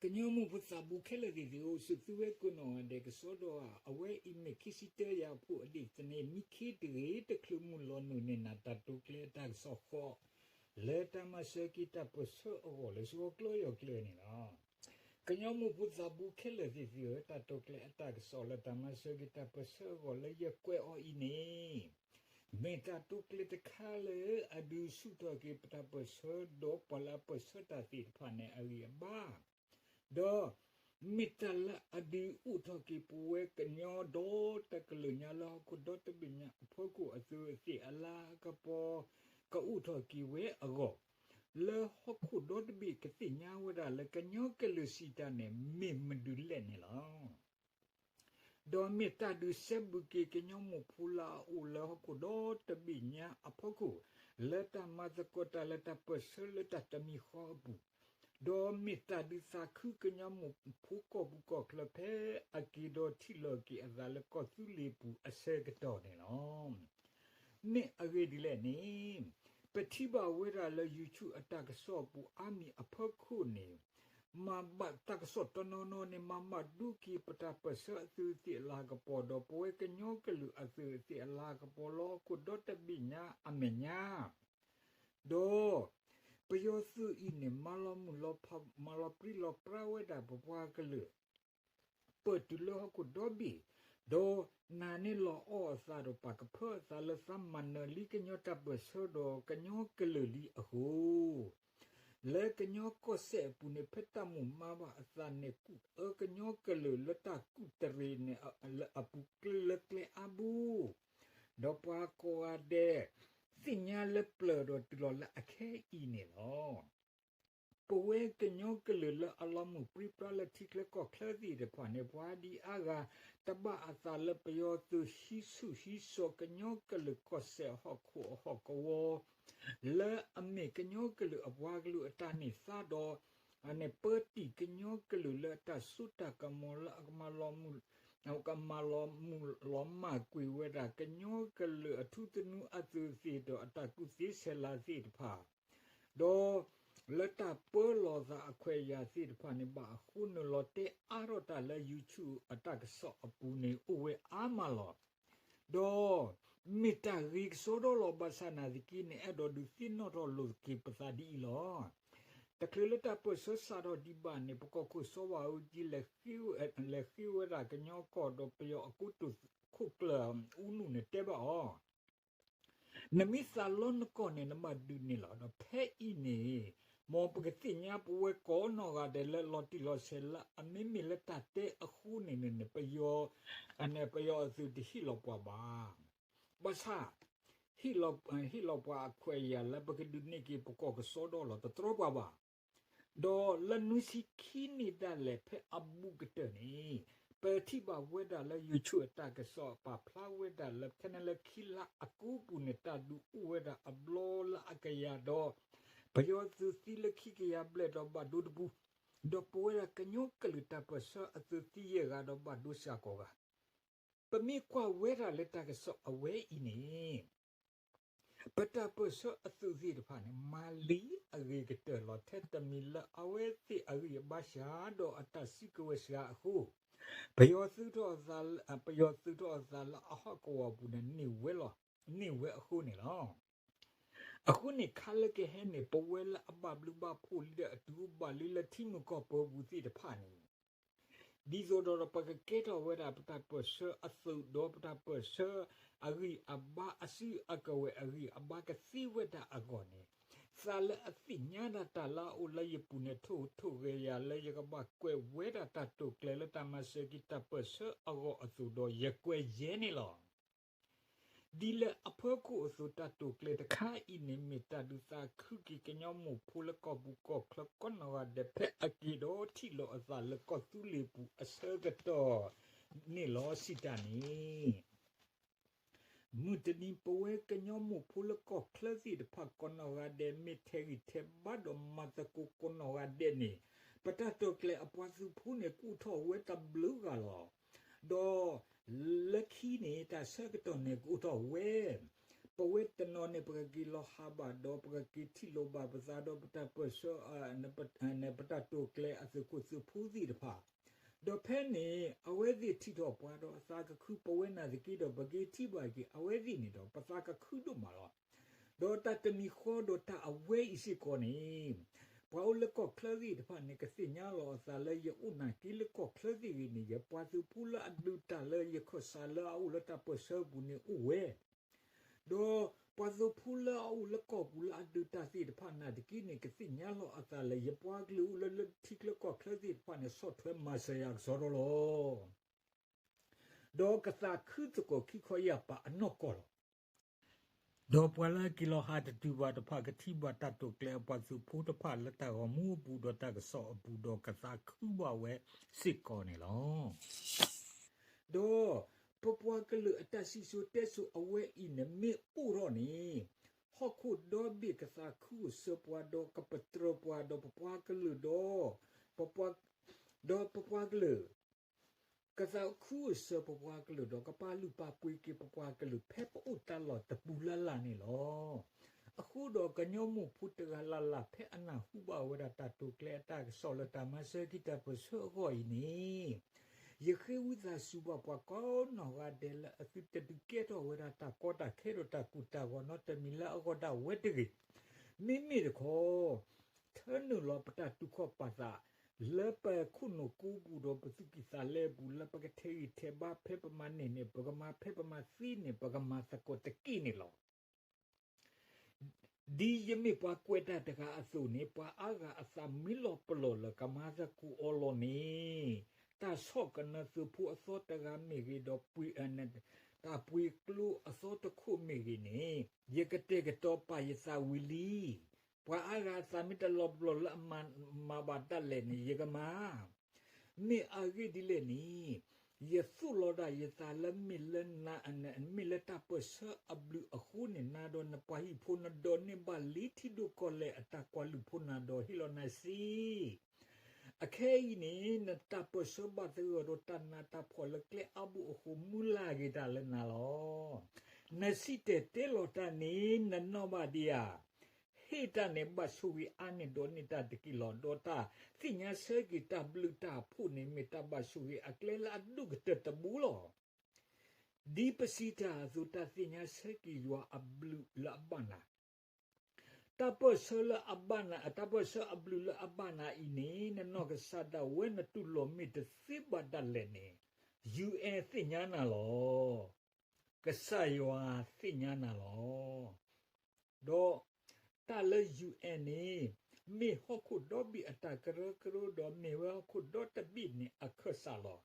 ကညီမိၢ်ဖိသးဘိခဲလၢာ်သ့ၣ်သ့ၣ်ဧၢ, အိၣ်ဆူၣ်သုဝဲကိးနီၢ်ဂၤဒဲးကစီဒီဧါ. အဝဲအံၤမ့ၢ်ခံဆံတၢယၤဖိအဒ့ၣ်သန့ၤ မံခ့တဂ့ၤ တချုးမုၢ်လီၤနုာ်န့ၣ် နတၢ်တိာ်ကျဲၤအတၢ်ကစီၣ်ဃီ လၢတၢ်မၤစၢၤက့ၤတၢ်ပၢၢ်ဆၢအဂီၢ်လၢဆှီကျၢယီၢ်ကျၢန့ၣ်လီၤ. ကညီမိၢ်ဖိသးဘိခဲလၢာ်သ့ၣ်သ့ၣ်ဧၢ, တၢ်တိာ်ကျဲၤအတၢ်ကစီၣ်လၢတၢ်မၤစၢၤက့ၤတၢ်ပၢၢ်ဆၢအဂီၢ်လၢယကွဲးအီၤအံၤန့ၣ် မ့ၢ်တၢ်တိာ်ကျဲၤတခါလၢအဒုးဆူၣ်ထီၣ်က့ၤပတၢ်ပၢၢ်ဆၢ ဒီးပှၤလၢအပၢၢ်ဆၢတၢ်သ့ၣ်တဖၣ်န့ၣ်အဂံၢ်အဘါ ဒီးမ့ၢ်တၢ်လၢအဒုးအိၣ်ထီၣ်က့ၤပဝဲကညီဒီတကလုာ်ညါလၢဟီၣ်ခိၣ်ဒီတဘ့ၣ်ညါအဖီခိၣ်အသုးအသ့ၣ်အလၤကပီၤ ကအိၣ်ထီၣ်က့ၤဝဲအဂီၢ်, လၢဟီၣ်ခိၣ်ဒီတဘ့ၣ်ကသ့ၣ်ညါဝဲဒၣ်လၢကညီကလုာ်စံးတၢ်န့ၣ် မ့ၢ်မဒုးလဲၣ်န့ၣ်လီၤ. ဒီးမ့ၢ်တၢ်ဒုးစဲဘူးက့ၤကညီမိၢ်ဖိလၢအအိၣ်လၢဟီၣ်ခိၣ်ဒီတဘ့ၣ်ညါအဖီခိၣ် လၢတၢ်မၤသကိးတၢ်လၢတၢ်ပၢၢ်ဆၢလၢတၢ်တမံၤဃီအပူၤ, ဒီးမ့ၢ်တၢ်ဒုးသးခုကညီမိၢ်ဖိကီၢ်ပူၤကီၢ်ချၢဖဲအက့ၤဒီးထံၣ်လိာ်က့ၤအသးလၢကီၢ်သူလ့ၤပူၤအဆၢကတီၢ်န့ၣ်လီၤ. မ့ၢ်အဂ့ၢ်ဒ်လဲၣ်န့ၣ်, ပထံၣ်ဘၣ်ဝဲဒၣ်လၢ YouTube အတၢ်ကစီၣ်ပူၤအါမံၤအဖီခိၣ်န့ၣ်, မၤဘၣ်တၢ်ကစီၣ်တနီၤနီၤန့ၣ် မၤဘၣ်ဒိက့ၤပတၢ်ပၢၢ်ဆၢအသုးသ့ၣ်အလၤကပီၤ ဒီးပဝဲကညီကလုာ်အသုးသ့ၣ်အလၤကပီၤလၢဟီၣ်ခိၣ်ဒီတဘ့ၣ်ညါအမဲာ်ညါ ဒီးပယီၤသုးအံၤန့ၣ် မၤလီၤမုၢ်လီၤဖး မၤလီၤပြံလီၤပြါဝဲဒၣ်ပပှၤကလုာ် ပၢၢ်တုၤလၢဟီၣ်ခိၣ်ဒီဘ့ၣ်, ဒီးနာ်န့ၢ်လီၤအီၣ်အသးဒီးပာ်ကဖၢအသးလၢသးမၤနၢၤလံကညီတၢ်ပၢၢ်ဆၢ ဒီးကညီကလုာ်လံအဃိ လၢကညီကီၢ်စဲၣ်အပူၤန့ၣ် ဖဲတၢ်မိၣ်မၤဘၣ်အသးန့ၣ် ကူၣ်အၢကညီကလုာ်လၢတၢ်ကူၣ်တရံးန့ၣ် လၢအပူၤကျဲလၢကျဲအါဘိ, ဒီးပှၤကိးဂၤဒဲး သ့ၣ်ညါလၢပျၢၤဒီးတုၤလီၤလၢအခဲအံၤန့ၣ်လီၤ. ပဝဲကညီကလုာ်လၢအလီၤမုၢ်ပြံပြါလၢထံချၢကီၢ်ချၢသ့ၣ်တဖၣ်န့ၣ် ပှၤဒ်အါဂၤ တဘၣ်အသးလၢပယီၤသုးဟံးဆူၣ်ဟံးစိးကညီကလုာ်ကီၢ်စဲၣ်ဟီၣ်ခိၣ်အဟီၣ်ကဝီၤ လၢအမ့ၢ်ကညီကလုာ်အပှၤကလုာ်အတၢ်န့ၢ်သါဒီး အန့ၣ်ပၢတံၢ်ကညီကလုာ်လၢအတၢ်စိတၢ်ကမီၤလၢအကမၤလီၤမုၢ် ကမၤလီၤမုၢ်လီၤမၢ်ကွံာ်ဝဲဒၣ် ကညီကလုာ်အထူသနူအသုးသ့ၣ်ဒီးအတၢ်ကူၣ်သ့ဆဲးလၤသ့ၣ်တဖၣ်, ဒီးလၢတၢ်ပၢလီၤသးအခွဲးအယာ်သ့ၣ်တဖၣ်န့ၣ် ဘၣ်အဃိနုာ်လီၤတဲအါထီၣ်တၢ်လၢ YouTube အတၢ်ကစီၣ်အပူၤန့ၣ် အိၣ်ဝဲအါမးလီၤ. ဒီးမ့ၢ်တၢ်ဂ့ၤကစီဒီလီၤ. ဘၣ်ဆၣ်နာ်သက့န့ၣ် အဲၣ်ဒိးဒုးသ့ၣ်နီၣ်ထီၣ်လိာ်သက့ၤပသးဒ်အံၤလီၤ. တချုးလၢတၢ်ပၢၢ်ဆၢစးထီၣ်ဒံးဘၣ်န့ၣ် ပကီၢ်ခိၣ်စီၤဘးအူကၠံ လဲၤဃ့ဝဲဒၣ်ကညီကီၢ်ဒီးပယီၤအကိတိာ်ခိၣ်ကျၢၢ်အူနုၢ်န့ၣ်တဲဘၣ်အီၤ, နမ့ၢ်သးလီနကီၢ်န့ၣ် နဘၣ်ဒုးန့ၢ်လီၤ. ဒီးဖဲအံၤန့ၣ် မ်ပကသ့ၣ်ညါပဝဲကိးနီၢ်ဂၤဒဲးလၢလီၤတံၢ်လီၤဆဲးလၢအမ့မ့ၢ်လၢတၢ်တဲအဃိန့ၣ်န့ၣ် ပယီၤ ပယီၤအသုးတဟ့ၣ်လီၤပှၤဘၣ်. ဘၣ်ဆၣ် ဟ့ၣ်လီၤပှၤအခွဲးအယာ်လၢပကဒုးန့ၢ်က့ၤပကီၢ်ကစီဒီလီၤ တတြီပှၤဘၣ်. ဒီးလၢနွံဆံခံနံၣ်ဒၣ်လဲာ်ဖဲအဘူးကတၢၢ်န့ၣ် ပထံၣ်ဘၣ်ဝဲဒၣ်လၢ YouTube အတၢ်ကစီၣ်ပာ်ဖျါဝဲဒၣ်လၢ ခဲန့ၣ်လၢခံလါအကိပူၤန့ၣ် တၢ်ဒုးအိၣ်ဝဲဒၣ်အဘျီလၢအကယၤဒီး ပယီၤသုးသံလၢခံကယၤဘျဲၣ်ဒီးဘၣ်ဒိတပူၤ, ဒီးပဝဲဒၣ်ကညီကလုာ်တၢ်ပၢၢ်ဆၢအသုးသံယဲၢ်ဂၤဒီးဘၣ်ဒိစှၤကိးဂၤ ပမ့ၢ်ကွၢ်ဝဲဒၣ်လၢတၢ်ကစီၣ်အဝဲအံၤန့ၣ် ပတၢ်ပၢၢ်ဆၢအသုးသ့ၣ်တဖၣ်န့ၣ် မၤလံအဂ့ၤကတၢၢ်လီၤ. ထဲတမံၤလၢအဝဲသ့ၣ်အဂံၢ်အဘါစှၤဒီးအတၢ်စုကဝဲၤစှၤအဃိ ပယီၤသုးထီၣ်အသးလၢ ပယီၤသုးထီၣ်အသးလၢအဟီၣ်ကဝီၤပူၤန့ၣ် န့ၢ်ဝဲလီၤ, န့ၢ်ဝဲအဃိန့ၣ်လီၤ. အဃိန့ၣ် ခါလၢကဟဲန့ၣ် ပဝဲလၢအဘၣ်ဘျုးဘၣ်ဖှိၣ်လံဒီးအတူၢ်ဘၣ်လံလၢထံမုၢ်ကီၢ်ပၢၤပူၤသ့ၣ်တဖၣ်န့ၣ် ဒ်သိးဒီးပကကဲထီၣ်ဝဲဒၣ်ပတၢ်ပၢၢ်ဆၢအသုးဒီးပတၢ်ပၢၢ်ဆၢအဂံၢ်အဘါအစုအကဝဲၤအဂံၢ်အဘါကသ့ဝဲဒၣ်အဂီၢ်န့ၣ်, သးလၢအသ့ၣ်ညါဒၣ်တၢ်လၢအအိၣ်လၢယပူၤန့ၣ် ထိၣ်ထိၣ်ဂဲၤဂဲၤလၢယကဘၣ်ကွဲးဝဲဒၣ်တၢ်တိာ်ကျဲၤလၢတၢ်မၤစၢၤက့ၤတၢ်ပၢၢ်ဆၢအဂီၢ်အသိးဒီး ယကွဲးယဲန့ၣ်လီၤ. ဒ်လၢအဖီခိၣ်အသိး တၢ်တိာ်ကျဲၤတခါအံၤန့ၣ် မ့ၢ်တၢ်ဒုးသးခုက့ၤကညီမိၢ်ဖိလၢကီၢ်ပူၤကီၢ်ချၢကိးနီၢ်ဂၤဒဲးဖဲအက့ၤဒီးထံၣ်လိာ်အသးလၢကီၢ်သူလ့ၤပူၤအဆၢကတီၢ်န့ၣ်လီၤ. စံးတၢ်န့ၣ် မုၢ်တနံၤပဝဲကညီမိၢ်ဖိလၢကီၢ်ချၢသ့ၣ်တဖၣ် ကိးနီၢ်ဂၤဒဲး မ့ၢ်ထဲးဂံၢ်ထဲးဘါဒီးမၤသကိးကိးနီၢ်ဂၤဒဲးန့ၣ် ပတၢ်တိာ်ကျဲၤအပှၤသုးဖိန့ၣ် ကူၣ်ထီၣ်ဝဲတဘျုးဂၤလီၤ. ဒီးလၢခံန့ၣ် တၢ်ဆၢကတီၢ်န့ၣ် ကူၣ်ထီၣ်ဝဲ ပဝဲတနီၤန့ၣ် ပကက့ၤလီၤဟးဘၣ်ဒီး ပကက့ၤထံၣ်လိာ်ဘၣ်ပသးဒီးပတၢ်ပၢၢ်ဆၢ ပတၢ်တိာ်ကျဲၤအသုးခိၣ်သုးဖိသ့ၣ်တဖၣ်, ဒီးဖဲန့ၣ် အဝဲသ့ၣ်ထံၣ်ထီၣ်ပှၤဒီးအသးကခု ပဝဲနာ်သက့ဒီး ပက့ၤထံၣ်ဘၣ်က့ၤ အဝဲသ့ၣ်န့ၣ်ဒီး ပသးကခုဒိၣ်မးလီၤ. ဒီးတၢ်တမံၤဃီဒီးတၢ်အဝဲအံၤစ့ၢ်ကီးန့ၣ် ပှၤအိၣ်လၢကီၢ်ချၢသ့ၣ်တဖၣ်န့ၣ် ကသ့ၣ်ညါလီၤအသးလၢယအိၣ်နာ်က့လၢကီၢ်ချၢသ့ၣ်ဂ့ၤန့ၣ် ယပှၤသုးဖိလၢအဒုးတၢ်လၢယခၢၣ်စးလၢအအိၣ်လၢတၢ်ပၢၢ်ဆၢအပူၤန့ၣ်အိၣ်ဝဲ ဒီးပှၤသုးဖိလၢအအိၣ်လၢကီၢ်ပူၤလၢအဒုးတၢ်သ့ၣ်တဖၣ်နာ်သက့န့ၣ် ကသ့ၣ်ညါလီၤအသးလၢယပှၤကလုာ်အိၣ်လၢလၢထံချၢကီၢ်ချၢသ့ၣ်တဖၣ်န့ၣ် ဆီၣ်ထွဲမၤစၢၤယၤကစီဒီလီၤ. ဒီးကသးခုသကိးခံခီယၢ်ပာ်အနီၢ်ကီၢ်လီၤ. ဒီးပှၤလၢအက့ၤလီၤဟးတတုၤဘၣ်တဖၣ် ကထံၣ်ဘၣ်တၢ်တိာ်ကျဲၤအပှၤသုးဖိတဖၣ်လၢတၢ်ဂီၤမူအပူၤဒီးတၢ်ကစီၣ်အပူၤ ဒီးကသးခုဘၣ်ဝဲစ့ၢ်ကီးန့ၣ်လီၤ. ဒီးပပှၤကလုာ်အတၢ်စံၣ်စိၤတဲစိၤအဝဲအံၤန့ၣ် မ့ၢ်အိၣ်ထီၣ်န့ၣ် ဟီၣ်ခိၣ်ဒီဘ့ၣ်ကသးခုအိၣ်စၢၤပှၤ ဒီးကပတြၢၤပှၤ ဒီးပပှၤကလုာ်ဒီး ဒီးပပှၤကလုာ် ကသးခုအိၣ်စၢၤပပှၤကလုာ်ဒီး ကပာ်လုၢ်ပာ်ပှ့ၤက့ၤပပှၤကလုာ် ဖဲပအိၣ်တၢ်လီၢ်တပူၤလၢ်လၢ်န့ၣ်လီၤ. အဃိဒီးကညီမိၢ်ဖိတဂၤလၢ်လၢ် ဖဲအနၢ်ဟူဘၣ်ဝဲဒၣ်တၢ်တိာ်ကျဲၤအတၢ်ကစီၣ်လၢတၢ်မၤစၢၤက့ၤတၢ်ပၢၢ်ဆၢအဂီၢ်အံၤန့ၣ် ယဃ့ဝံသးစူၤဘၣ်ပှၤကိးနီၢ်ဂၤဒဲးလၢအသုတဒုးကဲထီၣ်ဝဲဒၣ်တၢ်ကီတၢ်ခဲ ဒီးတၢ်ကိၢ်တၢ်ဂီၤနီတမံၤလၢအဂီၢ်ဒၣ်ဝဲတဂ့ၤ. မ့မ့ၢ်တခီ ထၢနုာ်လီၤပတၢ်တူၢ်ခီၣ်ပာ်သး လၢပခိၣ်နူာ်ကိးပူၤဒီးပသူၣ်ကံၢ်သးလဲပူၤ လၢပကထဲးဂံၢ်ထဲးဘါ ဖဲပမၤန့ၢ်န့ၣ် ပကမၤ ဖဲပမၤသံန့ၣ် ပကမၤသကိးတက့ၢ်န့ၣ်လီၤ. ဒ်ယမ့ၢ်ပှၤကွဲးတၢ်တဂၤအသိးန့ၣ် ပှၤအါဂၤအသးမံလီၤပလီၢ်လၢကမၤသကိးအီၤလီၤန့ၣ် တၢ်ဆီၣ်ကနၢသုးဖိအသီတဂၤမ့ၢ်ဂ့ၤဒီး တၢ်ပှ့ၤကျိအသီတခိၣ်မ့ၢ်ဂ့ၤန့ၣ် ယကတဲာ်ကတီၤပာ်ယသးဝံၤလံ. ပှၤအါဂၤအသးမ့ၢ်တလီၤပလီၢ်လၢအမၤဘၣ်ဒၣ်လဲာ်န့ၣ် ယကမၤ မ့ၢ်အဂ့ၢ်ဒ်လဲၣ်န့ၣ် ယသိၣ်လီၤဒၣ်ယသးလၢ မ့ၢ်လၢတၢ်ပၢၢ်ဆၢအဘျုးအဃိန့ၣ် နၤဒီးနပှၤဟံၣ်ဖိနဒိးန့ၢ်ဘၣ်လံထံဒိၣ်ကီၢ်လဲၢ်အတၢ်ကွၢ်လုၢ်ဖိ နၤဒီးဟ့ၣ်လီၤနၤစ့ အခဲအံၤန့ၣ် နတၢ်ပၢၢ်ဆၢဘၣ်သဂၢၢ်ဒီးတၢ်နးတၢ်ဖှီၣ်လၢကျဲအါဘိအဃိ မုၢ်လၢ်ဂ့ၤတၢ်လၢနၤလီၤ. နစံၣ်တဲၤတဲလီၤတၢ်န့ၣ် နနီၣ်ဘၣ်ဒံးဧါ. ဟ့ၣ်တၢ်န့ၣ်ဘၣ်ဆိၣ်ဂ့ၤအါန့ၢ်ဒိးန့ၢ်တၢ်တက့ၢ်လီၤ. ဒီးတၢ်သ့ၣ်ညါဆၢက့ၤတၢ်ဘျုးတၢ်ဖှိၣ်န့ၣ် မ့ၢ်တၢ်ဘၣ်ဆိၣ်ဂ့ၤအကျဲလၢအဒိၣ်ကတၢၢ်တဘိလီၤ. ဒ်ပစံးတၢ်အသိး တၢ်သ့ၣ်ညါဆၢက့ၤယွၤအဘျုးလၢအဘၣ်နၤ တၢ်ပၢၢ်ဆၢလၢအဘၣ်နၤ တၢ်ပၢၢ်ဆၢအဘျုးလၢအဘၣ်နၤအံၤန့ၣ် နနီၢ်ကစၢ်ဒၣ်ဝဲနတူၢ်လိာ်မ့ၢ်တသ့ဘၣ်ဒၣ်လဲာ်န့ၣ် ယူၢ်အဲၣ်သ့ၣ်ညါနၤလီၤ. ကစၢ်ယွၤသ့ၣ်ညါနၤလီၤ. ဒီးတၢ်လၢယူၢ်အဲၣ်န့ၣ် မ့ၢ်ဟီၣ်ခိၣ်ဒီဘ့ၣ်အတၢ်ကရၢကရိ ဒီးမ့ၢ်ဝဲဟီၣ်ခိၣ်ဒီတဘ့ၣ်န့ၣ်အခၢၣ်စးလီၤ.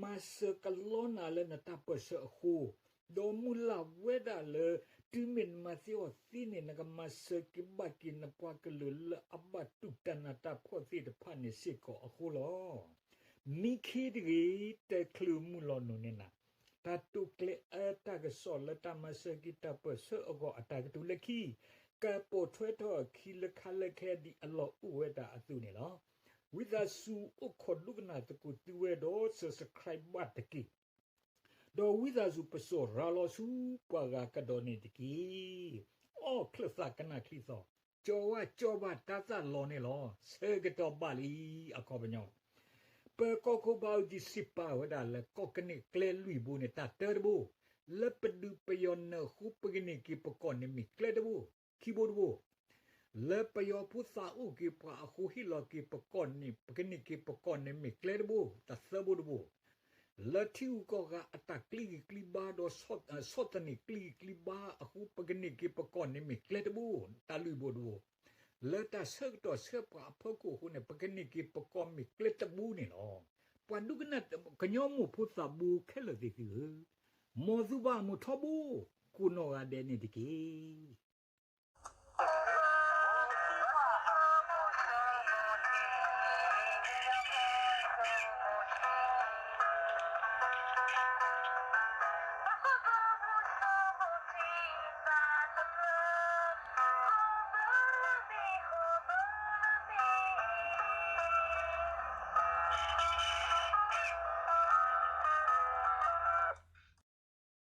မၤစၢၤကလီနၤလၢနတၢ်ပၢၢ်ဆၢအဃိ, ဒီးမုၢ်လၢ်ဝဲဒၣ်လၢ တုၤမ့ၢ်နမၤသ့အီၤသ့န့ၣ် နကမၤစၢၤက့ၤဘၣ်က့ၤနပှၤကလုာ်လၢအဘၣ်တူၢ်တၢ်နးတၢ်ဖှီၣ်သ့ၣ်တဖၣ်န့ၣ်စ့ၢ်ကီးအဃိလီၤ. မံခ့တဂ့ၤ, တချုးမုၢ်လီၤနုာ်န့ၣ်နၤ, တၢ်တိာ်ကျဲၤအတၢ်ကစီၣ်လၢတၢ်မၤစၢၤက့ၤတၢ်ပၢၢ်ဆၢအဂီၢ်အတၢ်ကတိၤလၢခံ, ကပိာ်ထွဲထီၣ်အခံလၢခါလၢခဲဒ်အလီၢ်အိၣ်ဝဲဒၣ်အသိးန့ၣ်လီၤ. ဝံသးစူၤအိၣ်ခိးဒိကနၣ်သကိးသုဝဲဒီး subscribe ဘၣ်တက့ၢ်. ဒီးဝံသးစူၤပစိာ်ရၤလီၤဆူပှၤဂၤကဒီးန့ၣ်တက့ၢ်. အီၣ်ချၢၣ်သးကနၣ်ချံသီ, ကၠီဝါကၠီဘၣ်တၤသၣ်လီၤန့ၣ်လီၤ. ဆၢကတီၢ်ဘၣ်လံအခီပညီ, ပကီၢ်ခိၣ်ဘးအူကၠံစံးပာ်ဝဲဒၣ်လၢ ကီၢ်ကန့ၢ်ကျဲလွံၢ်ဘိန့ၣ် တၢ်တၢတဘိ, လၢပဒုးပယီၤနၢၤအဃိ ပကန့ၢ်က့ၤပကီၢ်န့ၣ်မ့ၢ်ကျဲတဘိ, ခံဘိတဘိ လၢပယီၤဖိသးအိၣ်က့ၤပှၤအဃိ ဟ့ၣ်လီၤက့ၤပကီၢ်န့ၣ် ပကန့ၢ်က့ၤပကီၢ်န့ၣ်မ့ၢ်ကျဲတဘိ, တၢ်သၢဘိတဘိ, လၢထံဂုၤကီၢ်ဂၤအတၢ်ကျံဂံၢ်ကျံဘါဒီး ဆီၣ်သနံးကျံဂံၢ်ကျံဘါအဃိ ပကန့ၢ်က့ၤပကီၢ်န့ၣ်မ့ၢ်ကျဲတဘိ, တၢ်လွံၢ်ဘိတဘိ, လၢတၢ်ဆၢကတီၢ်ဆၢပှၤအဖီခိၣ်အဃိန့ၣ် ပကန့ၢ်က့ၤပကီၢ်မ့ၢ်ကျဲတဘိန့ၣ်လီၤ. ပှၤဒိကနၣ်ကညီမိၢ်ဖိသးဘိခဲလၢာ်သ့ၣ်သုဧၢ, မ်သုဘၣ်မုာ်ထီဘိ ကိးနီၢ်ဂၤဒဲးန့ၣ်တက့ၢ်.